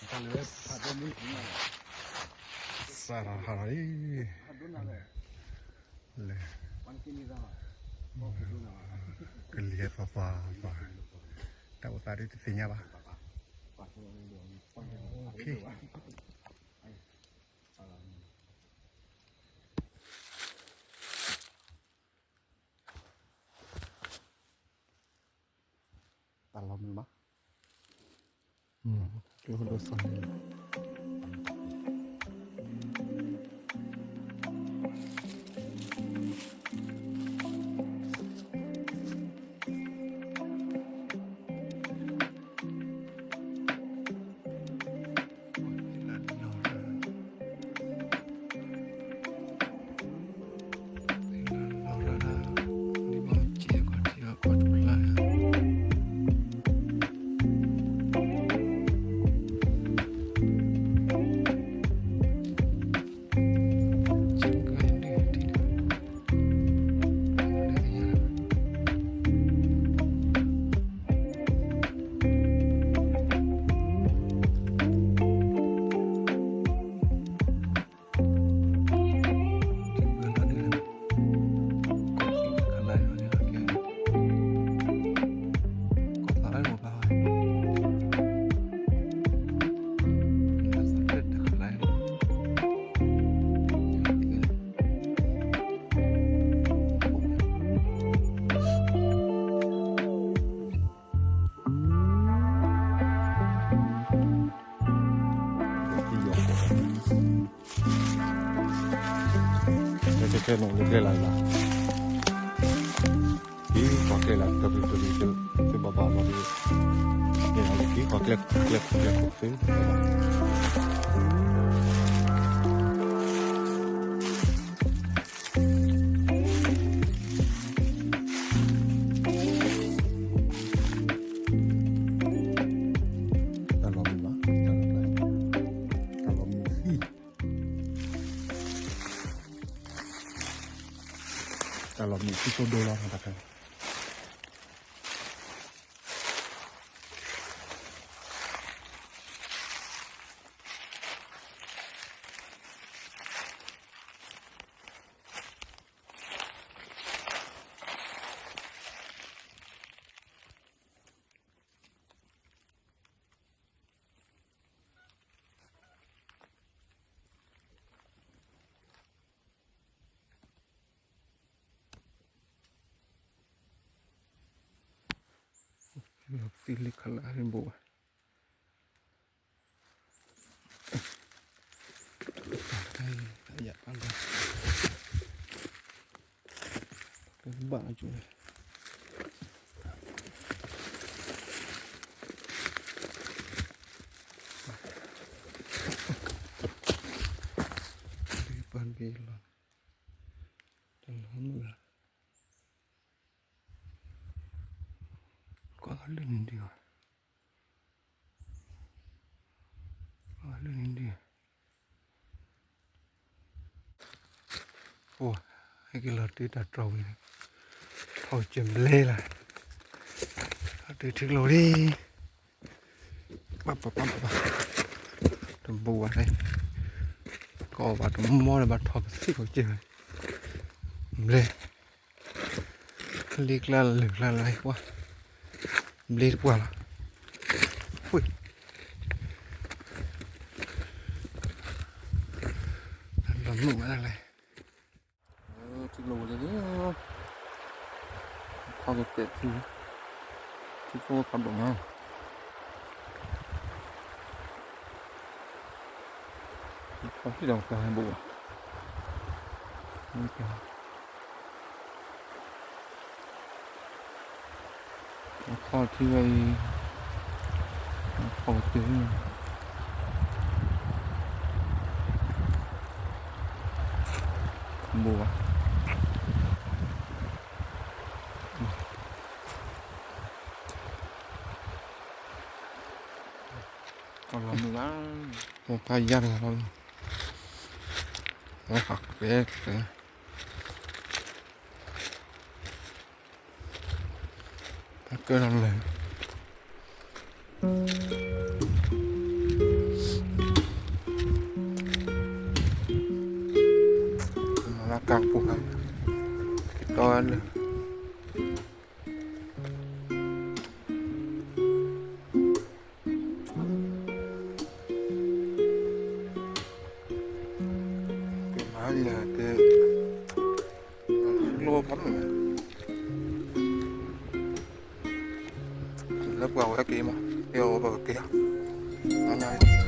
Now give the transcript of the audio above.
စးထီၣ်ဟးလီၤလံ, လဲၤ, ကလံၤဟဲသီသီသီ, တၢ်အိၣ်သးဒ်တသ့ၣ်ညါဘၣ်. တၢ်လီၤမုာ်မး, ကျိဒိၣ်စီၤန့ၣ် ကဲကဲန့ၣ် လၢကျဲလၢ်လၢ်, ဒ်ပှၤကျဲလၢ်တဘျုးတဘျုးတဘျုး သုဘၣ်ဘၣ်ဘၣ်ဒီး, န့ၣ်ဒ်ပှၤကျဲ ကျဲ ကျဲခိၣ်သု ဘၣ်ဘၣ် တၢ်လီၤမုာ်ဘၣ်, တၢ်လီၤမုာ်သံ, တၢ်လီၤမုာ်သံသိဒိလီၤ တၢ်ခါန့ၣ်. သံလၢခလါရ့ဘိၣ်ဘၣ်, တၢ်တခါအံၤ တၢ်ယၣ်တၢ်လီၤ, ကဘၣ်ကၠိ, ပၢ်က့ၤလီၤ, တၢ်လီၤမုာ်လီၤ, ကွၢ်လၢန့ၣ်ဒံးဘၣ်, ကွၢ်လၢန့ၣ်ဒံး, အိၣ်, ဟဲက့ၤလီၤတုၤတၢ်တြီၤဝံၤန့ၣ်, ထီၣ်ကစၢၢ်ဘျ့လၢ်, တုၤထံကျိလံ, ပၢ်ပၢ်ပၢ်ပၢ်, တဘူးဘၣ်န့ၣ်, ကီၢ်ဘၣ်တမီၢ်လၢၤဘၣ်ထီၣ်ကသံၣ်ကီၢ်ကစၢၢ်, ဘျ့, လံကျါလၢာ်ကျါလၢာ်ကွၢ်, ဘျ့တပှၢ်လီၤ, လီၤမုာ်ဝဲဒၣ်လဲၣ်. ထံကျိဝဲလံ, ခီကတဲာ်ထံ, ထံကျိဖးဒိၣ်မး, ထံကျိဟံၣ်ဒီးပှၤဟဲဘူးဘၣ်, အခီၣ်ထံဝဲအံၤ, အခီၣ်ကတၢၢ်, ဘူးဘၣ်, တၢ်လီၤမုာ်ဘၣ်, တၢ်ယါတဂၤလီၤ, ဟးကဲကဲ တၢ်ကၢထီၣ်လၢာ်, တီဝဲလၢ ကမၤလၢက လိၣ်ဖးမုၢ် လၢပှၤဝဲက့ၤမး တဲအီၤပကက့ၤ ညါ